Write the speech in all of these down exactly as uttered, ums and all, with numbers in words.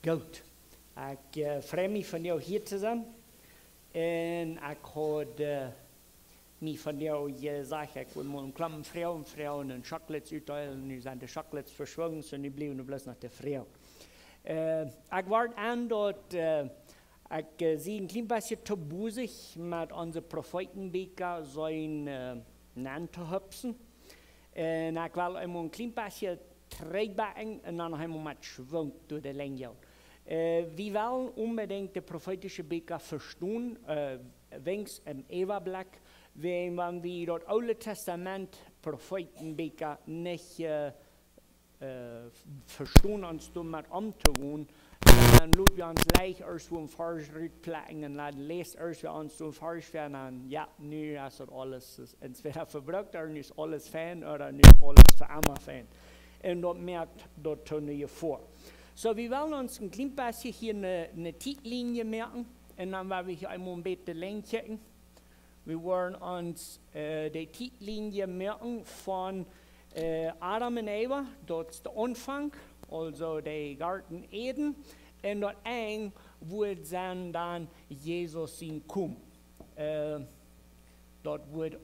Goot. Ekj eh, frei mie vondoag hia to sennen. Un ekj haud eh, mie vondoag jesajcht, ekj wull mol een klampen Froagen froagen un Chocolates utdeelen. Nu sent de Chocolates veschwungen, soo nu bliewen doa bloos noch de Froagen. Eh, ekj wort aun daut eh, ekj eh, sie een kjlien bät to bosich met onse Profeetenbieekja sien eh, nenn to hupsen. Un ekj well eemol een kjlien bät trigjbakjen un dan noch eemol met Schwung doa de Lenj gonen. Eh, wie wellen onbedinjt de profeetische Bieekja vestonen, eh, weens em Äwablikj, wan, wan wie daut Oole Tastament Profeetenbieekja nich eh, eh, vestonen ons doamet omtogonen, dan lot wie ons leicht ieescht wua een Varsch rutplekjen un dan läst ieescht wie ons doa een Varsch ver un dan, jo, nu es daut aules, es entwäda vebrukt, ooda nu es aules fein, ooda nu es aules fa emma fein. Un daut moakt daut to eene Jefoa. Soo, wie wellen ons een kjlien bät hia eene, eene Tietlienje moaken un dan woa wie hia eemol een bät lenjd kjikjen. Wie woaren ons eh, de Tietlienje moaken von eh, Adam un Eva, daut es de Aunfank, aulsoo de Goaden Eden, un daut Enj woat sennen dan Jesus sien Komen. Eh, daut woat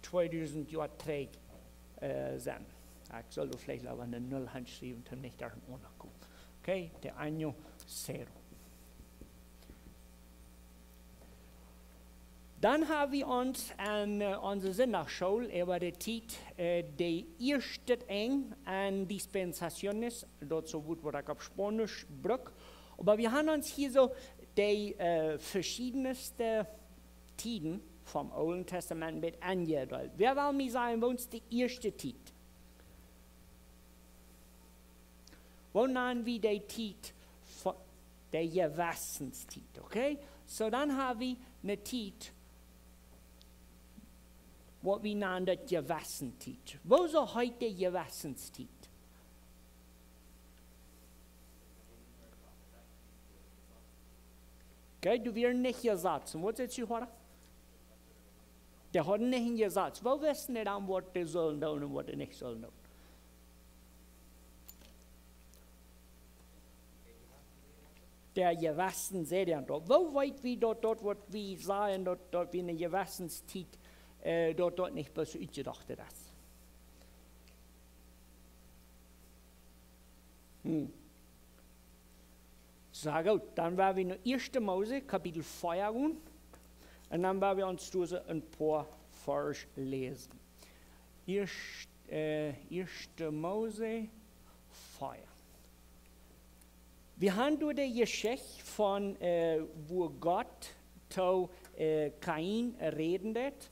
tweedusent Joa trigj eh, sennen. Ekj sull veleicht aul eene Null hanschriewen, om nich doa unja to komen. Okay, de año cero. Dan ha wie ons aun eh, onse Sindachschool äwa de Tiet, eh, de ieeschte Enj aun Dispensaciones, daut es een Wuat waut ekj opp Spaunisch bruk. Oba wie haben ons hia soo de eh, veschiedenste Tieden vom Oolen Tastament met aunjedeelt. Wäa well mie sajen, waut es de ieeschte Tiet? Woo nanen wie de Tiet? Vo-, de Jewesenstiet, okay? Soo, dan ha wie eene Tiet, waut wie nanen de Jewesenstiet. Woo soo heet de Jewesenstiet? Okay, doa wia nich Jesaz. Un waut säd jie, Hoda? Dee hauden nich een Jesaz. Woo wisten dee dan, waut dee sullen doonen un waut dee nich sullen doonen? De Jewesen säd dan daut. Woo weet wie daut, daut waut wie sajen, daut, daut wie eene Jewesenstiet, eh, daut daut nich bloos utjedocht es? Hm. Soo goot, dan woa wie no ieeschte Mose, Kapitel vea gonen. Un dan woa wie ons doa een poa Varsch läsen. Ieescht, eh, ieeschte Mose vea. Wie haben doa de Jeschicht von, eh, wua Gott to eh, Kain räden deed.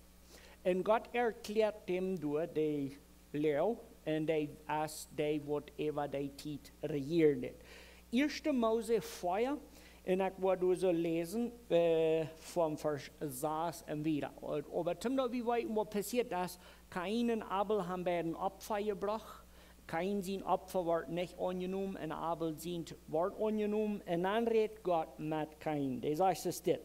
Un Gott erkjläat am doa de Läw un dee es dee waut äwa de Tiet rejieren deed. Ieeschte Mose vea, un ekj woa doa soo läsen, eh, vom Varsch sas un wieda. Oba toom daut wie weeten waut passieet es, Kain un Abel haben beiden Opfa jebrocht. Kain sien Opfa wort nich aunjenomen un Abel sient wort aunjenomen. Un dan rät Gott met Kain. Dee sajcht es dit.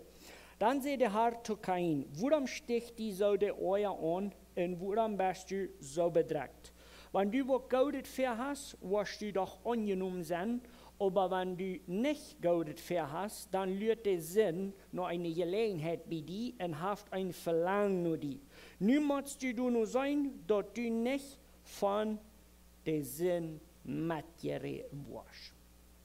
Dan säd de Har to Kain: Wuarom stich die soo de Oaja aun un wuarom best du soo bedrekjt? Wan du waut Goodet väahast, woascht du doch aunjenomen sennen, oba wan du nich Goodet väahast, dan luat de Sind no eene Jeläajenheit bie die un haft een Velangen no die. Nu motst du doano seenen, daut du nich von de Sind metjeräten woascht.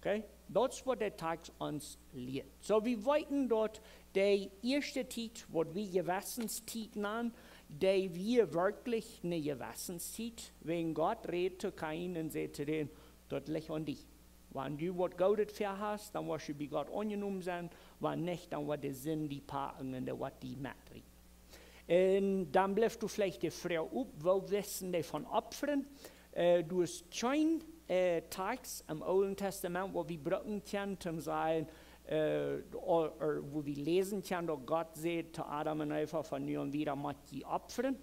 Okay? Daut es waut de Takst ons lieet. Soo, wie weeten daut de ieeschte Tiet, waut wie Jewesenstiet nanen, dee wia werkjlich eene Jewesenstiet, wäajen Gott räd to Kain un säd to dän: Daut licht aun die. Wan du waut Goodet väahast, dan woascht du bie Gott aunjenomen sennen, wan nich, dan woat de Sind die packen un dee woat die metrieten. Un dan blift doa veleicht de Froag opp, woo wisten dee von Opfren? Eh, doa es kjeen eh, Takst em Oolen Tastament waut wie brucken kjennen, toom sajen, eh, ooda, ooda waut wie läsen kjennen, daut Gott säd to Adam un Eva: Von nu aun wieda mott jie opfren.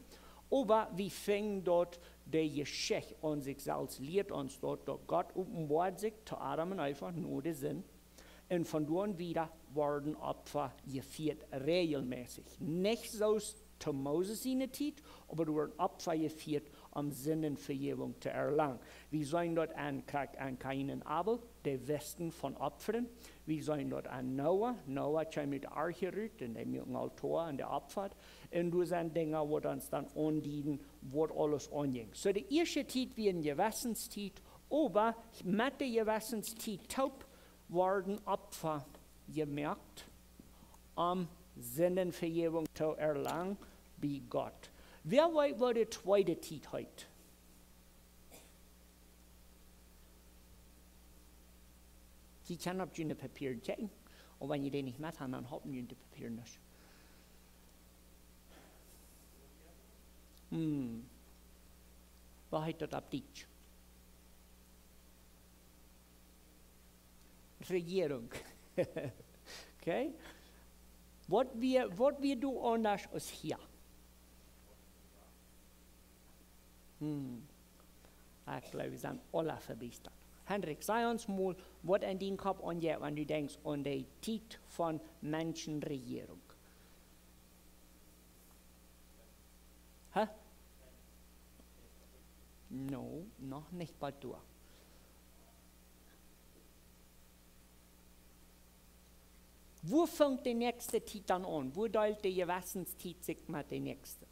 Oba wie finjen daut de Jeschicht aun sikj selfst lieet ons daut, daut Gott openboat sikj to Adam un Eva no de Sind. Un von doa aun wieda worden Opfa jefieet rejelmässich. Nich soo aus to Moses siene Tiet, oba doa worden Opfa jefieet om Sindenvejäwunk to erlangen. Wie seenen daut aun Ka-, aun Kain un Abel, dee wisten von opfren. Wie seenen daut aun Noah. Noah kjeem ut de Arche rut un dee muaken Altoa un dee opfad. Un doa sent Dinja, waut ons dan aundieden, waut aules aunjinj. Soo, de ieeschte Tiet wia eene Jewissenstiet, oba met de Jewissenstiet toop worden Opfa jemoakt, om Sindenvejäwunk to erlangen bie Gott. Wäa weet, waut de tweede Tiet heet? Jie kjennen opp june Papieren kjikjen, un wan jie dee nich met haben, dan halpen june Papieren nich. Hm. Waut heet daut opp Dietsch? Rejierunk. Okay? Waut wia, waut wia doa aundasch aus hia? Hm. Ekj jleew, wie sent aula vebiestat. Henrik, saj ons mol, waut en dienen Kopp aunjeit, wan du denkjst aun de Tiet von Menschenrejierunk. Hä? No, noch nich bie doa. Wua fangt de näakjste Tiet dan aun? Wua deelt de Jewissenstiet sikj met de näakjste?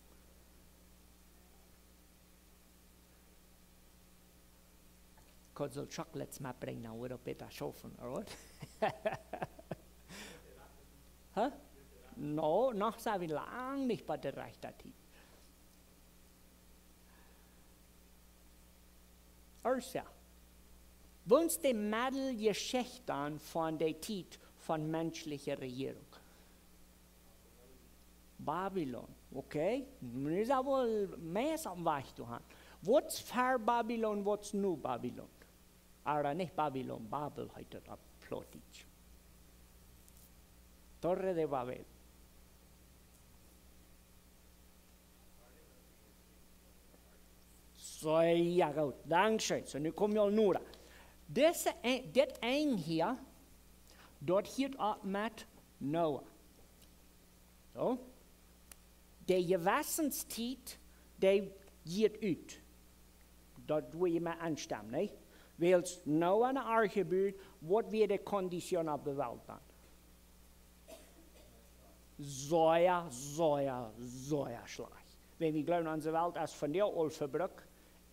Ekj sull Chocolates metbrinjen, dan woat daut bäta schaufen, right? Hä? No, noch sent wie lang nich bie de rajchte Tiet. Ursa, waut es de Middeljeschicht dan von de Tiet von menschliche Rejierunk? Babilon, okay. Nu es woll meist aum Wajch to han. Waut es ver Babilon, waut es no Babilon? Ooda nich Babilon, Babel heet daut opp Plautdietsch. Torre de Babel. Soo, jo, goot, dankscheen. Soo, nu kom wie aul noda. Dise, e- dit Enj hia, daut hieet opp met Noah. Soo. De Jewissenstiet, dee jeit ut. Daut woa jie mie enstemmen, nä? Wiels Noah ne Arche bud, waut wia de Kondition opp de Welt dan? Sea, sea, sea schlajcht. Wan wie jleewen, onse Welt es vondoag aul vebrukt,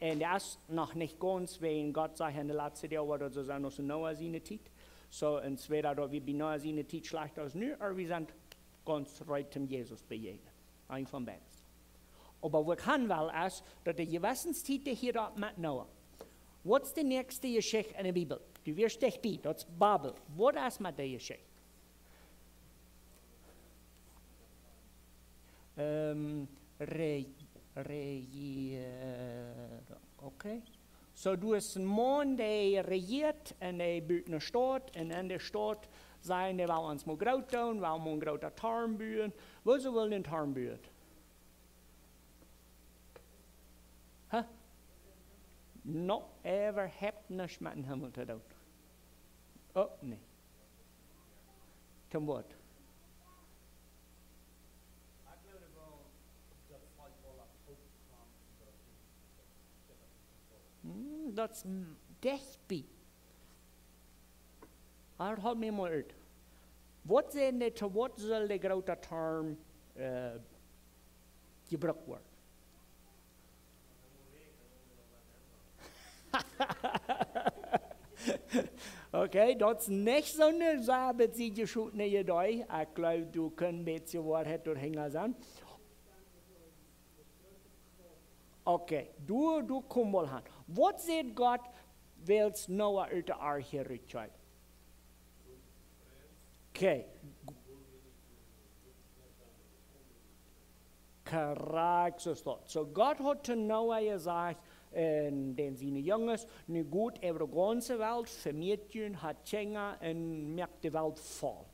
un dee es noch nich gaunz, wiels Gott sajcht, en de latste Doag woat daut soo sennen aus en Noah siene Tiet. Soo, entwäda daut wie bie Noah siene Tiet schlajcht aus nu, ooda wie sent gaunz reed om Jesus bejäajnen. Eent von beides. Oba waut ekj han well es, daut de Jewissenstiet hieet opp met Noah. Waut es de näakjste Jeschicht en de Bibel? Du woascht dicht bie, daut es Babel. Waut es met dee Jeschicht? Ähm, re-, rejierunk, okay. Soo, du hast eenen Maun, dee rejieet un dee but ne Staut, un en de Staut sajen dee: "Wie wellen ons mol groot doonen, wie wellen mol eenen grooten Torm buen." Woo, see wellen eenen Torm buen? Hä? No, ever haft nuscht met dän Himmel to doonen. Uk nich. Toom waut? Hm, daut es, mm, dicht bie. Oba hieet mie mol ut. Waut sent dee, to waut saul de groote Torm, äh, jebrukt woaren? Okay, daut es nich soone sea besiedje schutne Idee. Ekj jleew, du kaust een bät Woarheit doahinja seenen. Okay, du, du komm mol han. Waut säd Gott, wiels Noah ut de Arche rut kjeem? Okay. Krakjt soo es daut. Soo, Gott haud to Noah jesajcht, un dän siene Junges: "Nu got äwa de gaunze Welt, vemieet junt, hat Kjinja un moakt de Welt voll."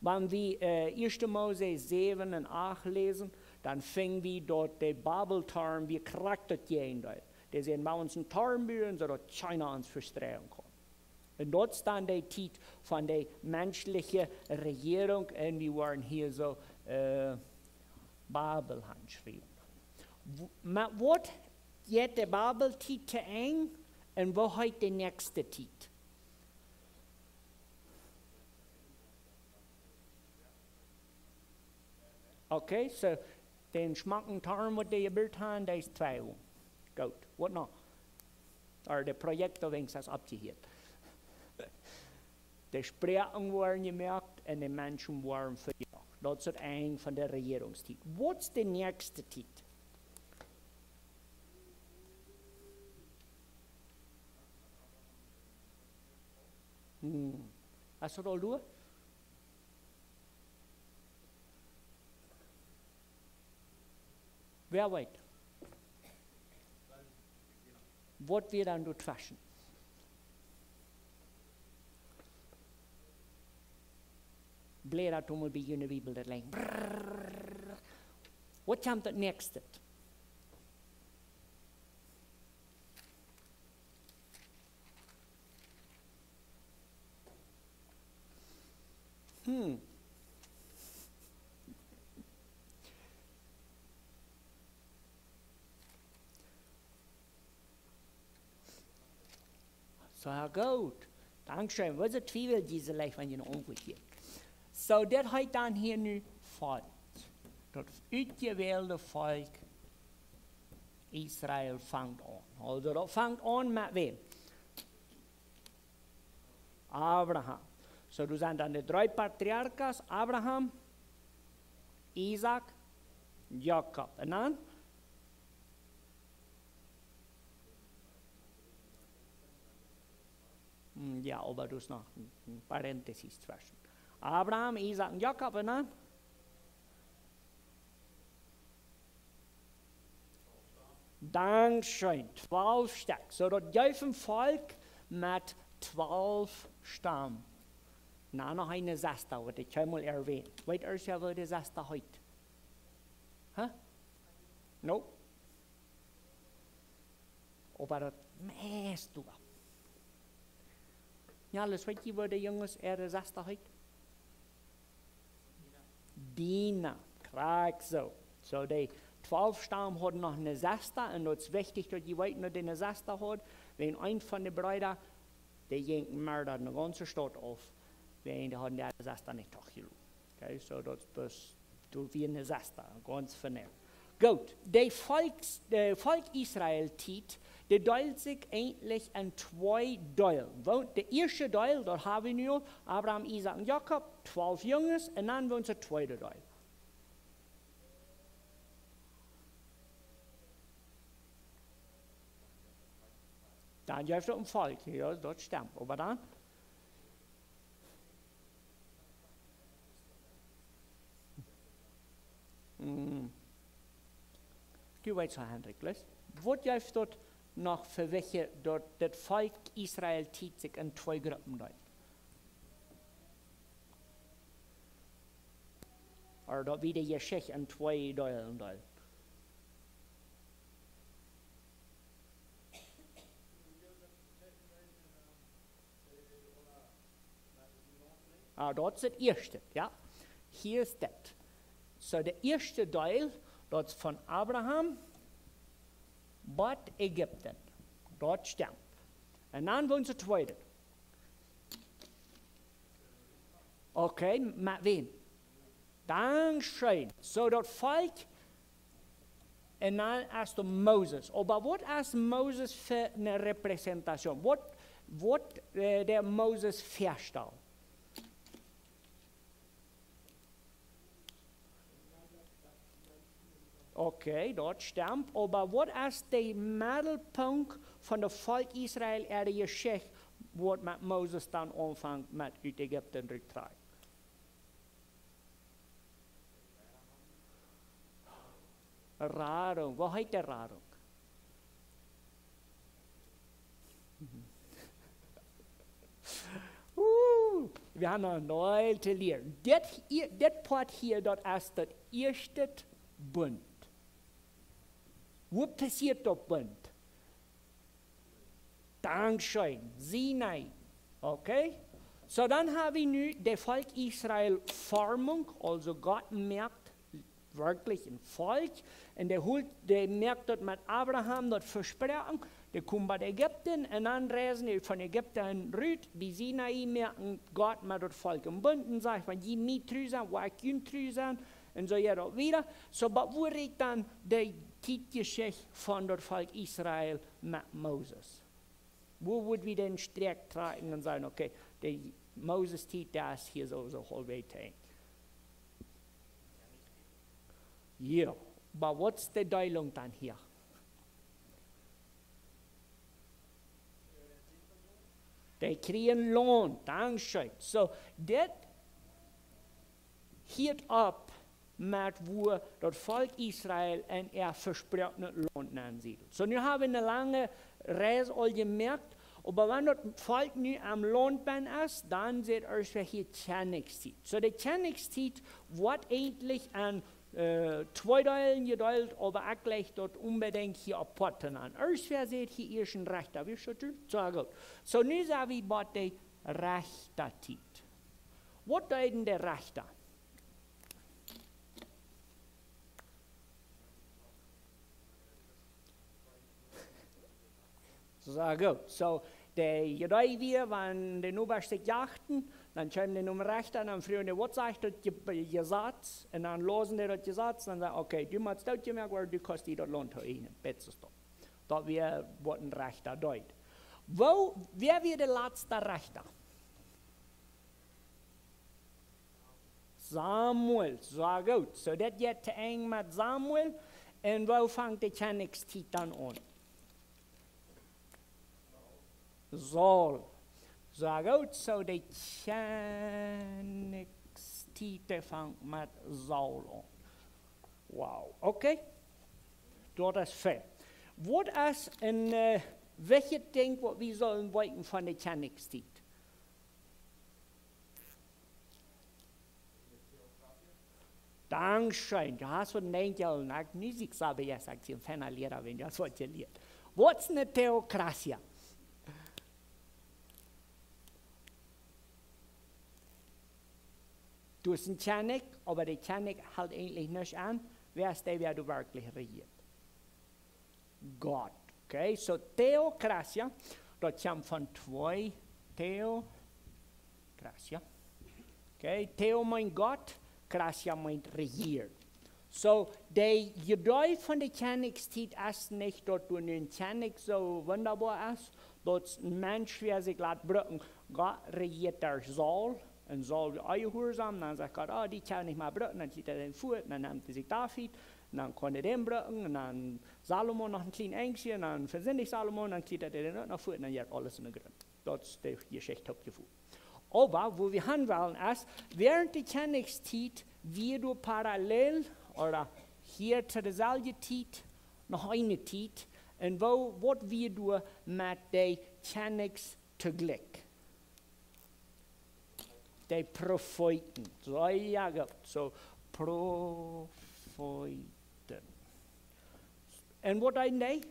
Wan wie, äh, Ieeschte Mose säwen un acht läsen, dan finj wie daut de Babeltorm wia krakjt daut Jäajendeel. Dee säden: "Wie wellen ons eenen Torm buen, soo daut kjeena ons vestreien kaun." Un daut es dan de Tiet von de menschliche Rejierunk, un wie woaren hia soo, äh, Babel aunschriewen. W-, oba waut Jeit de Babeltiet to Enj un woo heet de näakjste Tiet? Okay, so dän schmocken Toarm waut dee jebuat haben, dee es twei Uhr. Goot, waut noch? Ooda de Projekt, wiens es oppjehieet. De Sproaken woaren jemoakt un de Menschen woaren vejoagt. Daut es daut Enj von de Rejierungstiet. Waut es de näakjste Tiet? Hm. Es daut aul doa? Wäa weet? Waut wia dan doatweschen? Bläda mol bie june Bibel daut lenjd. Brrr. Waut kjemt daut näakjste? Hm. Sea goot. Dankscheen. Waut es de Twiewel, dise Leew, wan jie ne Auntwuat jeft? So, dit heet dan hia nu Volkj. Daut utjewälde Volkj Israel fangt aun. Aulsoo, daut fangt aun met wäm? Abraham. So, doa sent dan de dree Patriarchas, Abraham, Isaak, Jakob. Un dan? Hm, jo, oba doa es noch een, een Parenthesis tweschen. Abraham, Isaak un Jakob un dan? Dankscheen, twalf Stekj. So, daut jeef een Volkj met twalf Stam. Na, noch eene sesta, waut ekj kjeenmol erwähnt. Weet jie, woo de sesta heet? Huh? Nope. Oba daut meist doa. Jo, daut weet jie, woo de Junges äare sesta heet? Dina, krakjt soo. So, de twalf Stam hauden noch ne sesta, un daut es wichtich, daut jie weeten, daut dee ne sesta haud, wiels een von de Breeda, dee jinkj mea aus ne gaunze Staut auf, wiels dee hauden de sesta nich doch jeloten. Okay, so daut, daut es, doa wia ne sesta, gaunz vernäm. Goot, de Volkjs-, de Volkj Israel Tiet, dee deelt sikj eejentlich en twee Deel. Woo, de ieeschte Deel, daut hab wie nu, Abraham, Isaak un Jakob, twalf Junges, un dan woont daut tweede Deel. Dan jeef daut een Volkj, jo, daut stemt. Oba dan? Mm. Du weetst, Hendrik, lees. Waut jeef daut noch fa wajch, daut daut Volkj Israel Tiet sikj en twee Gruppen deelt? Ooda daut wie de Jeschicht en twee Deelen deelen? Ah, daut es daut ieeschte, jo. Hia es daut. So, de ieeschte Deel, daut es von Abraham bat Ägipten. Daut stemt. Un dan woont daut tweede. Okay, met wäm? Dankscheen. So, daut Volkj, un dan es doa Moses. Oba waut es Moses fa ne Repräsentatioon? Waut, waut, äh, de Moses väastalt? Okay, daut stemt. Oba waut es de Meddelpunkt von daut Volkj Israel äare Jeschicht, waut met Moses dan aunfangt met ut Ägipten rut trakjen? Radunk. Waut heet de Radunk? Uh, wie haben noch väl to lieren. Dit hia, dit Poat hia, daut es daut ieeschte Bunt. Woo passieet daut Bunt? Dankscheen, Sinai. Okay? So, dan hab wie nu de Volkj Israel Formunk, aulsoo Gott moakt werkjlich een Volkj. Un dee hilt, dee moakt daut met Abraham, daut Vesproaken. Dee komen bie Ägipten un dan reisen dee von Ägipten rut. Bie Sinai moakt Gott met daut Volkj een Bunt un sajcht: Wan jie mie tru sent, woa ekj junt tru sennen. Un soo jeit daut wieda. Soo, oba woo rät dan de Tietjeschicht von daut Volkj Israel met Moses? Woo woa wie dän Sträakj trakjen un sajen: Okay, de Moses Tiet, daut es hia soo, soo halfway to Enj? Jo, oba waut es de Deelunk dan hia? Dee kjrieen Launt, dankscheen. Soo, dit hieet opp met woo daut Volkj Israel en äa vesproakenet Launt nensiedelt. Soo, nu hab wie eene lange Reis aul jemoakt, oba wan daut Volkj nu aum Launt benn es, dan sent wie hia Kjennichstiet. Soo, de Kjennichstiet woat eejentlich en, äh, twee Deelen jedeelt, oba ekj jleich daut onbedinjt hia apoat to nämen. Ieescht wia, sent hia ieescht een Rechta, wie soo doonen? Soo, goot. Soo, nu sent wie bie de Rechta Tiet. Waut deeden de Rechta? Soo, goot. Soo, de Idee wia, wan de Nobasch sikj jachten, dan kjeemen dee nom Rechta un dan fruagen dee: Waut sajcht daut Je-, Jesaz? Un dan läsen dee daut Jesaz, dan säden: Okay, du motst doot jemoakt woaren, du kaust die daut Launt toeeajnen, bat soo. Daut wia waut een Rechta deed. Woo, wäa wia de latsta Rechta? Samuel, soo, goot. Soo, daut jeit to Enj met Samuel. Un woo fangt de Kjennichstiet dan aun? Saul. Soo, goot. Soo, de Kjennichstiet, dee fangt met Saul aun. Wow, okay. Daut es väl. Waut es een, äh, wichtjet Dinkj, waut wie sellen weeten von de Kjennichstiet? Dankscheen. Du hast waut en Enj, un ekj, nu sie ekj soo bejast, ekj sie een feina Liera, wan du hast waut jelieet. Waut es eene Teokratie? Du hast een Kjennich, oba de Kjennich helt eejentlich nuscht aun. Wäa es dee, wäa doa werkjlich rejieet? Gott. Okay, soo Teokratie, daut kjemt von twee, Theo, kratie. Okay, Theo meent Gott, kratie meent rejieren. Soo, de Idee von de Kjennichstiet es nich daut doa nu een Kjennich soo wundaboa es, daut een Mensch, wäa sikj lat brucken. Gott rejieet derch Saul, un Saul wia onjehuarsaum, dan sajcht Gott: Oh, dee kaun ekj nich mea brucken, dan kjricht hee dän fuat, dan nemt hee sikj David, un dan kaun hee dän brucken, un dan Salomo noch een kjlien Enjsje, un dan vesindicht Salomo, un dan kjricht hee dän uk noch fuat, un dan jeit aules enne Grunt. Daut es de Jeschicht oppjefungen. Oba wua wie han wellen es, wäarent de Kjennichstiet wia doa parallel, ooda hia to deeselwje Tiet, noch eene Tiet, un woo, waut wia doa met de Kjennichs toojlikj? De Profeeten. Soo, jo, goot. Soo, Profeeten. Un waut deeden dee?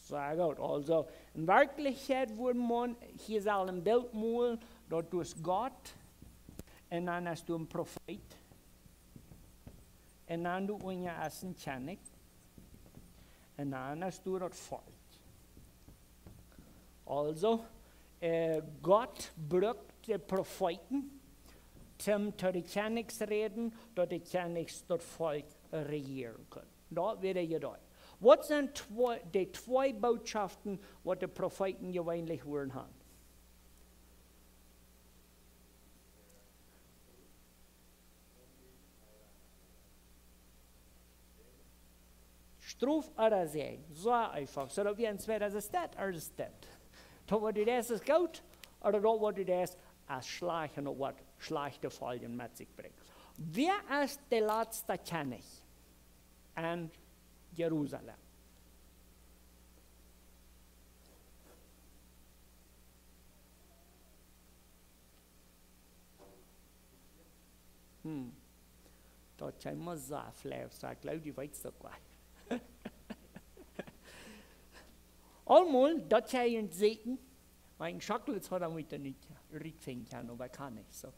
Soo, goot. Aulsoo, en Werkjlichkjeit wudd maun hia sellen een Bilt molen, daut du hast Gott, un dan hast du een Profeet, un dan du unja hast een Kjennich, un dan hast du daut Volkj. Aulsoo, äh, Gott brukt de Profeeten, toom to de Kjennichs räden, daut de Kjennichs daut Volkj rejieren kjennen. Daut wia de Idee. Waut sent twee, de twee Bootschoften, waut de Profeeten jeweenlich wudden haben? Strof ooda Säajen, soo eefach. Soo daut wie entwäda es daut ooda es daut. Daut waut du deist es goot, ooda daut waut du deist es schlajcht un daut waut schlajchte Foljen met sikj brinjt. Wäa es de latsta Kjennich en Jerusalem? Hm. Daut kjeem mau soo flew, soo ekj jleew, du weetst uk waut. Aulmol, daut kjenn jie seenen, Mien Schockels haud am wieda nich rutfinjen kjennen, oba kaun nich, soo.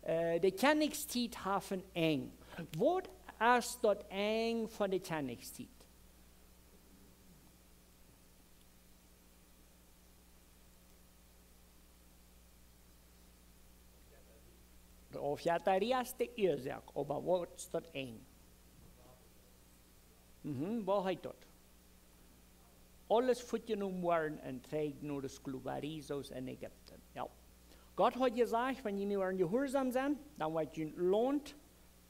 Äh, de Kjennichstiet haft een Enj. Waut es daut Enj von de Kjennichstiet? De Aufjettarie es de Uasoak, oba waut es daut Enj? Mhm, waut heet daut? Aules fuatjenomen woaren un trigj no de Sklowarie, soo aus en Ägipten. Jo. Gott haud jesajcht, wan jie mie woaren jehuarsom sennen, dan woa ekj junt Launt,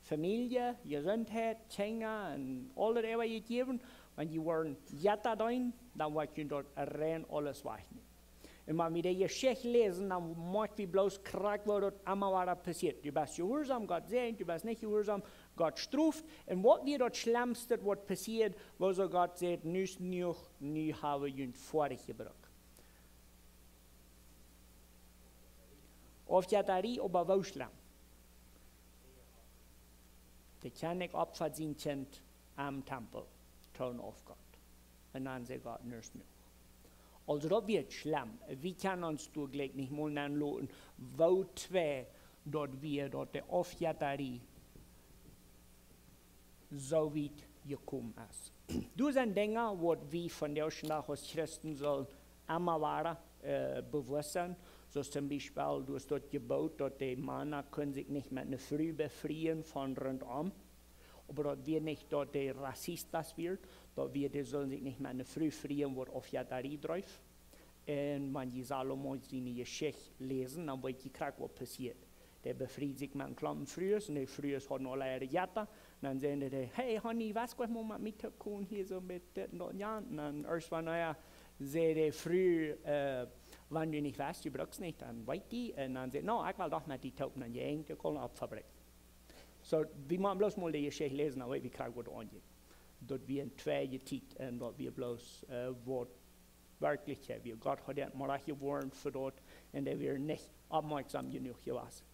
Famielje, Jesuntheit, Kjinja un aules äwajäwen. Wan jie woaren Jetta deenen, dan woa ekj junt daut rein aules wajchnämen. Un wan wie de Jeschicht läsen, dan moakj wie bloos krakjt, waut daut emma wada passieet. Du best jehuarsom, Gott säajent, du best nich jehuarsom, Gott stroft. Un waut wia daut schlemmste, waut passieed, woo soo Gott säd: "Nu es jenuach, nu hab wie junt foadich jebrukt." Aufjettarie, oba woo schlemm? De Kjennich opfad sien Kjint aum Tempel, to een Aufgott. Un dan säd Gott: "Nu es jenuach." Aulsoo, daut wia schlemm. Wie kjennen ons doa jlikj nich mol nenloten, woo twei daut wia, daut de Aufjettarie soo wiet jekomen es. Doa sent Dinja, waut wie vondoag dän Dach aus Christen sellen emma wada, äh, bewusst sennen. Soo aus toom Biespel, doa es daut Jeboot, daut de Mana kunnen sikj nich met eene Fru befrieen von runtom. Oba daut wia nich, daut dee Rassisten wieren, daut wia, dee sullen sikj nich met eene Fru befrieen, waut Aufjettarie dreef. Un wan jie Salomo siene Jeschicht läsen, dan weet jie krakjt, waut passieet. Dee befried sikj met een Klompen Frues, un dee Frues hauden aule äare Jetta. Un dan säden dee: "Hey, honey, west du mol met mie toop komen hia soo met dit un daut, jo?" Un dan ieescht, wan, na jo, säd de Fru: "Äh, wan du nich west, du brukst nich, dan weet ekj." Un dan säd: "No, ekj well doch met die toop." Un dan jinkj dee aul opp Fabrik. Soo, wie motten bloos mol de Jeschicht läsen, dan weet wie krakjt, waut aunjeit. Daut wia eene tweeje Tiet un daut wia bloos, äh, waut werkjlich, jo, wia Gott haud dee mau jewoarnt fa daut un dee wia nich oppmoakjsom jenuach jewast.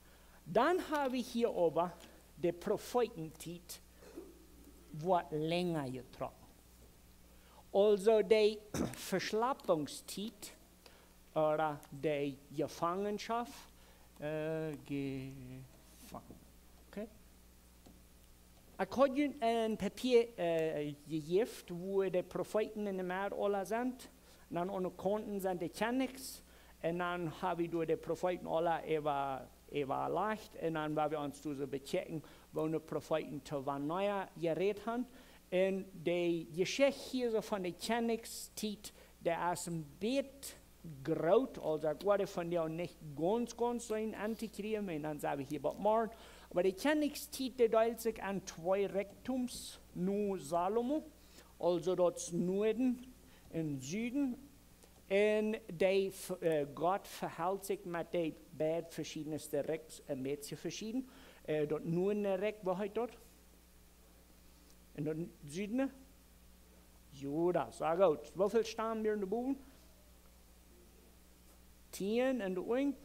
Dan hab wie hia oba de Profeetentiet, waut lenja jetrocken. Aulsoo de Veschleppungstiet, ooda de Jefangenschoft, äh, jefangen. Okay? Ekj haud junt een Papia, äh, jejäft, wua de Profeeten en de Medd aula sent. Un dan aun de Kaunten sent de Kjennichs. Un dan hab wie doa de Profeeten aula äwa, äwalajcht. Un dan woa wie ons doa soo bekjikjen, woo de Profeeten to wanea jerät han. Un de Jeschicht hia soo von de Kjennichstiet, dee es een bät groot, aulsoo ekj woa dee vondoag nich gaunz, gaunz soo aun to kjrieen, un dan saj wie hia waut morjen. Oba de Kjennichstiet, dee deelt sikj en twee Rikjtums no Salomo, aulsoo daut es Nuaden un Suden. Un dee, äh, Gott vehelt sikj met dee beid veschiedne Rikjs een bät veschieden. Äh, daut Nuadne Rikj, woo heet daut? Un daut Sudne? Juda, sea goot. Woo väl Stam wieren doa bowen? Tieen un doa unjen?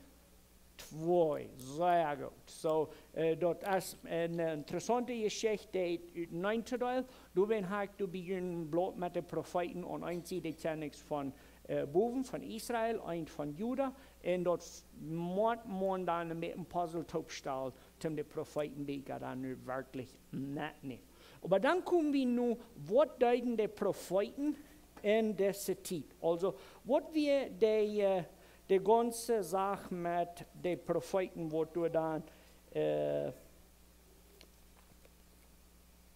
Twee, sea goot. Soo, äh, daut es eene interessaunte Jeschicht, dee uteneen to deelen. Doawäajen hab ekj doa bie een Blaut met de Profeeten aun eene Sied de Kjennichs von, äh, bowen, von Israel, eent von Juda. Un daut mott maun dan met een Puzzle toopstalen, toom de Profeetenbieekja dan nu werkjlich metnämen. Oba dan komen wie nu, waut deeden de Profeeten en dise Tiet? Aulsoo, waut wia de, äh, de gaunze Sach met de Profeeten, waut doa dan, äh,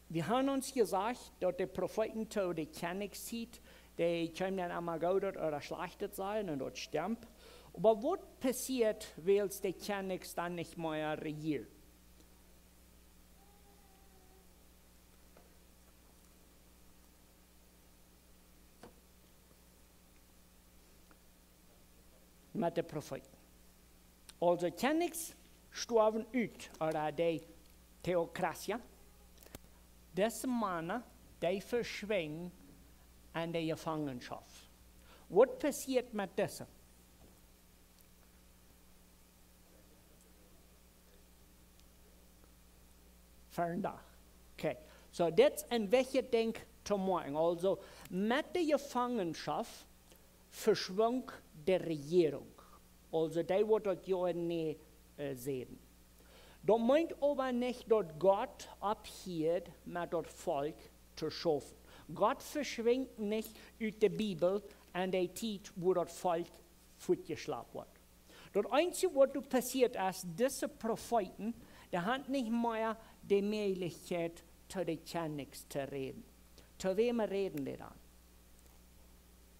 wie han ons jesajcht, daut de Profeeten to de Kjennichstiet, dee kjeemen dan emma Goodet ooda Schlajchtet sajen, un daut stemt. Oba waut passieet, wiels de Kjennichs dan nich mea rejieren? Met de Profeeten. Aulsoo, Kjennichs stoawen ut, ooda de Teokratie. Dise Mana, dee veschwinjen en de Jefangenschoft. Waut passieet met dise? Vondoag. Okay. Soo, dit es een wichtjet Dinkj to moakjen. Aulsoo, met de Jefangenschoft veschwunk de Rejierunk. Aulsoo dee woat daut Joa nich, äh, säden. Daut meent oba nich daut Gott opphieet met daut Volkj to schaufen. Gott veschwinjt nich ut de Bibel en dee Tiet wua daut Volkj fuatjeschlapt woat. Daut eensje waut doa passieet es, dise Profeeten, dee han nich mea de Mäajlichkjeit to de Kjennichs to räden. To wäm räden dee dan?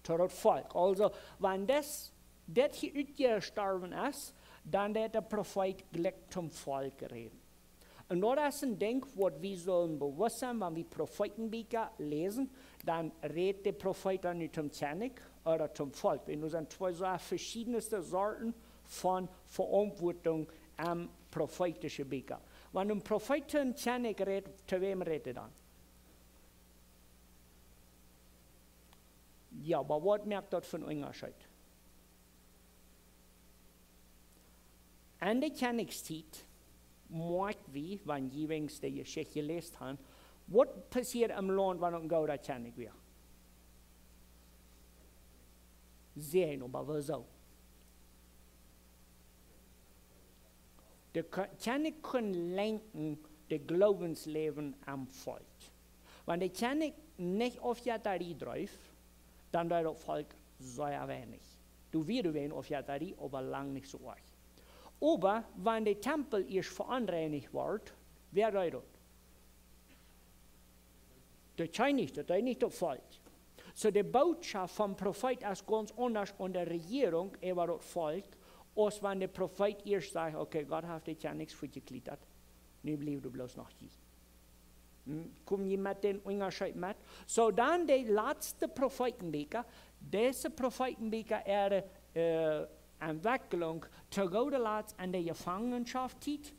To daut Volkj. Aulsoo, wan dit, dit hia utjestorwen es, dan deit de Profeet jlikj toom Volkj räden. Un daut es een Dinkj waut wie sellen bewusst sennen, wan wie Profeetenbieekja läsen, dan rät de Profeet dan nu toom Kjennich ooda toom Volkj. Un doa sent twee soo veschiedne Sorten von Veauntwuatunk aun profeetische Bieekja. Wan een Profeet toom Kjennich rät, to wäm rät hee dan? Jo, oba waut moakt daut fa een Unjascheet? En de Kjennichstiet, moakj wie, wan jie weens de Jeschicht jeläst han, waut passieed em Launt, wan een gooda Kjennich wia? Säajen, oba woo soo? De Ko-, Kjennich kunn lenkjen de Gloowensläwen aum Volkj. Wan de Kjennich nich Aufjettarie dreef, dan deed daut Volkj sea weinich. Doa wia wäa Aufjettarie, oba lang nich soo oajch. Oba wan de Tempel ieescht veonreinicht wort, wäa deed daut? De Kjennich, daut deed nich daut Volkj. Soo de Bootschoft vom Profeet es gaunz aundasch aun de Rejierunk äwa daut Volkj, aus wan de Profeet ieescht sajcht: "Okay, Gott haft de Kjennichs fuatjekjlietat. Nu bliewt doa bloos noch jie." Hm, kome jie met dän Unjascheet met? Soo dan de latste Profeetenbieekja, dise Profeetenbieekja äare, äh, Entwekjlunk, to gooda Latst en de Jefangenschaftiet,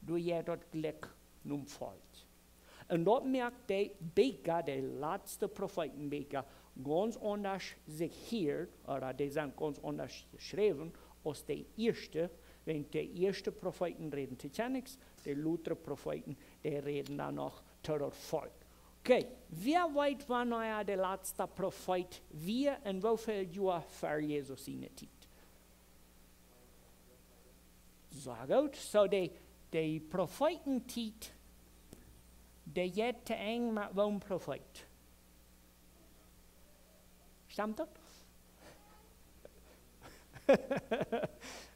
doa jeit daut jlikj nom Volkj. Un daut moakt de Bieekja, de latste Profeetenbieekja, gaunz aundasch sikj hia, ooda dee sent gaunz aundasch jeschräwen aus de ieeschte, wiels de ieeschte Profeeten räden to Kjennichs, de latre Profeeten, dee räden dan noch to daut Volkj. Okay, wäa weet wanea de latste Profeet wia un woo väl Joa ver Jesus siene Tiet? Soo goot. Soo de, de Profeetentiet, dee jeit to Enj met woon Profeet? Stemt daut?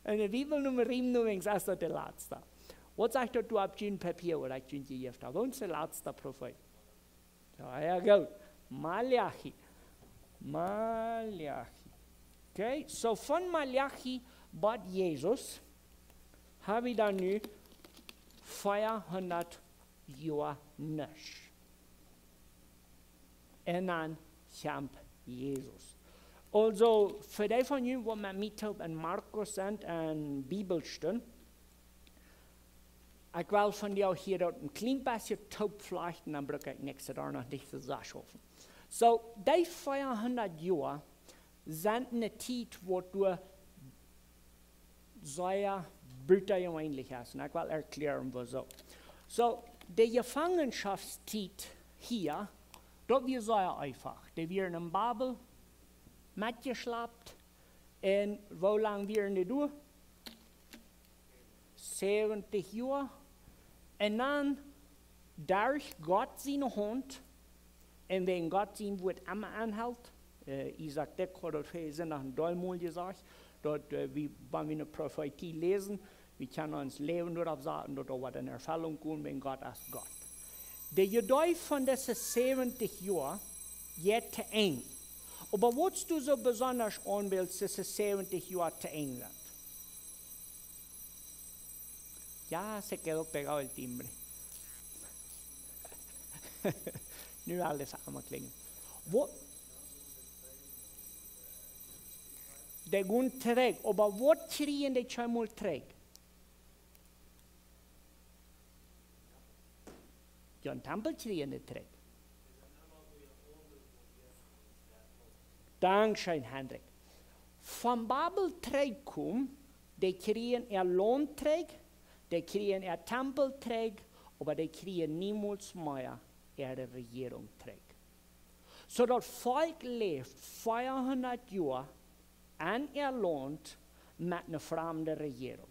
En de Bibel Nummer riem nu weens es daut de latste. Waut sajcht daut doa opp jun Papia, waut ekj junt jejäft hab? Woon es de latste Profeet? Jo, jo, goot. Maleachi. Maleachi. Okay, soo von Maleachi bat Jesus hab wie dan nu veahundat Joa nuscht. Un dan kjemt Jesus. Aulsoo, fa dee von junt waut met mie toop en Markus sent en Bibelstund, ekj well vondoag hia daut een kjlien bät toopflajchten, dan bruck ekj nuscht doa noch nich soo sea schaufen. Soo, dee veahundat Joa sent ne Tiet waut doa sea butajeweenlich es. Un ekj well erkjläaren wuarom. Soo, de Jefangenschaftiet hia, daut wia sea eefach. Dee wieren en Babel metjeschlapt. Un woo lang wieren dee doa? Säwentich Joa. Un dan derch Gott siene Haunt, un wäajen Gott sien Wuat emma aunhelt, äh, Isaac Dyck haud daut väajen Sindach een doll mol jesajcht, daut, äh, wie, wan wie ne Profetie läsen, wie kjennen ons Läwen doaropp saten, daut doa woat en Erfellunk komen, wäajen Gott es Gott. De Jeduld von dise säwentich Joa jeit to Enj. Oba waut du soo besondasch aunwälst, dise säwentich Joa to Enj sent? Ja, se quedó pegado el timbre. Nu aule fa emol kjlinjen. Waut? Dee gonen trigj, oba waut kjrieen dee kjeenmol trigj? Dän Tempel kjrieen dee trigj. Dankscheen, Hendrik. Von Babel trigjkomen, dee kjrieen äa Launt trigj, dee kjrieen äa Tempel trigj, oba dee kjrieen niemols mea äare Rejierunk trigj. Soo daut Volkj läft veahundat Joa en äa Launt met eene framde Rejierunk.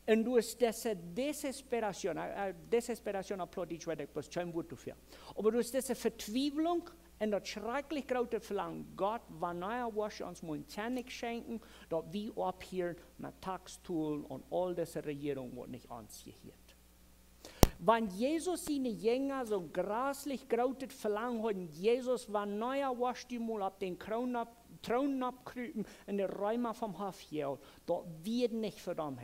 Un doa es dise Desesperatión, äh, äh, Desesperatión opp Plautdietsch weet ekj bloos kjeen Wuat doafäa. Oba doa es dise Vetwiewlunk un daut schrakjlich groote Velangen: Gott, wanea woascht du ons mol eenen Kjennich schenkjen, daut wie opphieren met Taxen tolen aun aul dise Rejierunk, waut nich ons jehieet? Wan Jesus siene Jinja soon jreslich grootet Velangen hauden: Jesus, wanea woascht du mol opp dän Troon opp-, Troon oppkrupen un de Reema vom Hoff jäwen, daut wia nich fa däm.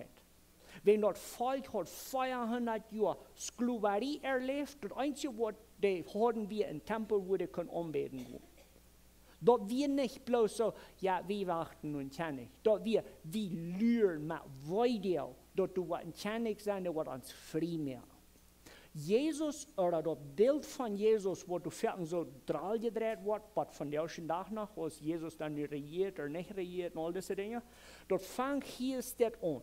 Wan daut Volkj haud veahundat Joa Sklowarie erläft, daut eensje waut dee hauden wia een Tempel, wua dee kunnen aunbäden gonen. Daut wia nich bloos soo: Jo, wie wachten opp eenen Kjennich. Daut wia: Wie luren met Weedoag, daut doa woat een Kjennich sennen, dee woat ons frie moaken. Jesus, ooda daut Bilt von Jesus, waut doa foaken soo droll jedreit woat, waut vondoag dän Dach noch, aus Jesus dan nu rejieet ooda nich rejieet un aul dise Dinja, daut fangt hia dit aun.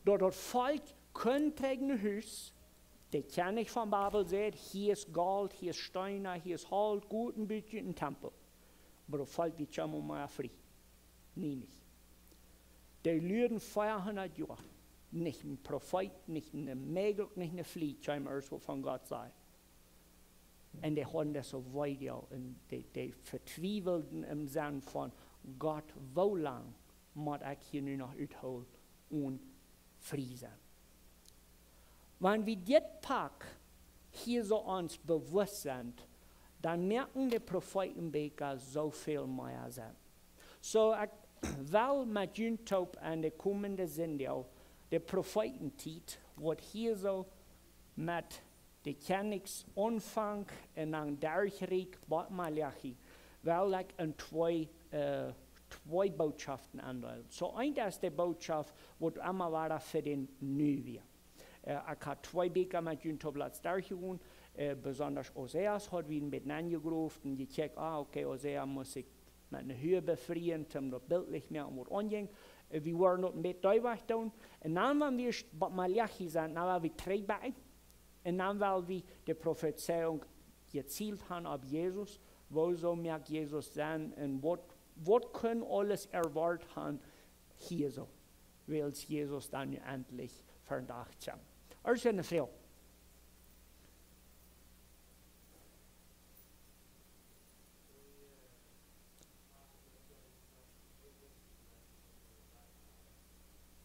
Daut daut Volkj kunn trigj no Hus, de Kjennich von Babel säd: Hia es Golt, hia es Steena, hia es Holt, goot un but junt een Tempel. Oba daut Volkj wia kjeenmol mea frie. Nie nich. Dee luaden veahundat Joa. Nich een Profeet, nich een Mäajel, nich een Flieg kjeem irjentwua von Gott, säd. Un dee hauden daut soo Weedoag un dee, dee vetwiewelden em Senn von: Gott, woo lang mott ekj hia nu noch uthoolen un frie sennen? Wan wie dit Poat hia soo ons bewusst sent, dan moaken de Profeetenbieekja soo väl mea Senn. Soo, ekj well met junt toop en de komende Sindach de Profeetentiet, waut hia soo met de Kjennichs aunfangt un dan derchrieekjt bat Maleachi, well ekj en twee, äh, twee Bootschoften aundeelen. Soo, eent es de Bootschoft, waut emma wada fa dän Nu wia. Äh, ekj haud twee Bieekja met junt toop latst derchjegonen, äh, besonda Hosea haud wie een bät aunjegroft un jekjikjt: Ah, okay, Hosea mott sikj met eene Hua befrieen, om daut biltlich mea om waut aunjinkj. Äh, wie woaren daut een bät doawajch doonen. Un dan, wan wie bat Maleachi sent, dan woa wie trigjbakjen. Un dan woa wie de Profezeiunk jezielt haben opp Jesus. Woo soo mucht Jesus sennen un waut, waut kaun aules erwoat haben hia soo, wiels Jesus dan nu endlich vondoag kjemt. Ieescht eene Froag.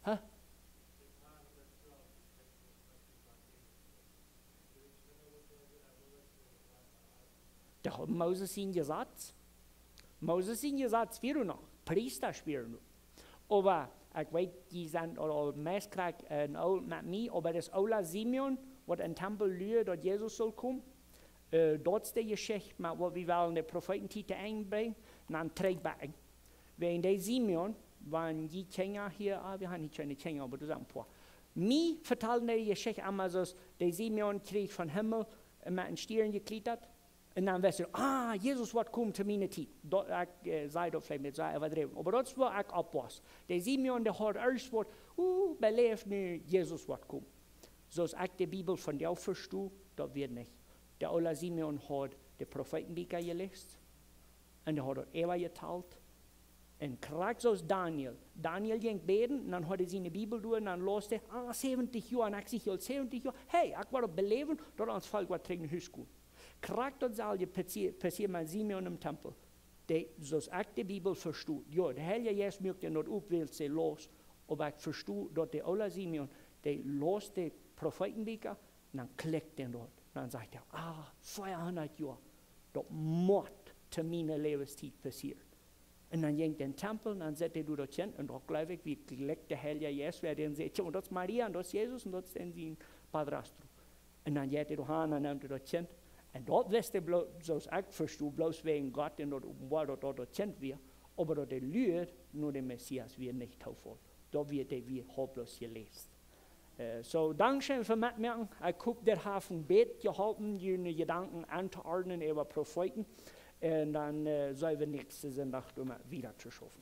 Huh? De Moses sien Jesaz. Moses sien Jesaz wia noch, Priesta wieren. Oba ekj weet, jie sent aul, aul meist krakjt, äh, oolt met mie, oba daut oola Simeon, waut em Tempel luad, daut Jesus sull komen, äh, daut es de Jeschicht, mau waut wie wellen de Profeetentiet to Enj brinjen, dan trigjbakjen. Wäajen dee Simeon, wan jie Kjinja hia, ah, wie haben nich kjeene Kjinja, oba doa sent een poa. Mie vetalen dee Jeschicht emma soo, dee Simeon kjrieech vom Himmel, äh, met een Stiern jekjlietat. Un dan wist hee: Ah, Jesus woat komen to miene Tiet. Daut, ekj, äh, säd daut veleicht met sea äwadräwen. Oba daut es wua ekj oppwos. Dee Simeon, dee haud ieescht waut, uh, beläft, nu Jesus woat komen. Soo aus ekj de Bibel vondoag vesto, daut wia nich. De oola Simeon haud de Profeetenbieekja jeläst. Un dee haud daut äwajetalt. Un krakjt soo aus Daniel. Daniel jinkj bäden, un dan haud hee siene Bibel doa, un dan laus hee: Ah, säwentich Joa, un ekj säd: Jo, säwentich Joa. Hey, ekj woa daut beläwen, daut ons Volkj woat trigj no Hus komen. Krakjt daut selwje passie-, passieed met Simeon em Tempel. Dee, soo aus ekj de Bibel vesto, jo, de Heilje Jeist muak am daut op, wiels hee laus, oba ekj vesto daut de oola Simeon, dee laus de Profeetenbieekja, un dan klikjt am daut. Dan sajcht hee: Ah, veahundat Joa. Daut mott to miene Läwenstiet passieren. Un dan jinkj hee em Tempel, un dan säd hee: Du, daut Kjint, un daut jleew ekj, wia jlikj de Heilje Jeist, wäa dän säd: Jo, daut es Maria, un daut es Jesus, un daut es dan sien padrastro. Un dan jeit hee doahan, dan nemt hee daut Kjint. Un daut wist hee blo-, soo aus ekj vesto, bloos wäajen Gott am daut openboat, daut daut daut Kjint wia. Oba daut hee luad no dän Messias, wia nich Toofall. Daut wia, dee wia hoploos jeläst. Äh, soo, dankscheen fa metmoaken. Ekj hop, dit haft een bät jeholpen, june Jedanken auntoordnen äwa Profeeten. Un dan, äh, sent wie näakjsten Sindach doamet wieda to schaufen.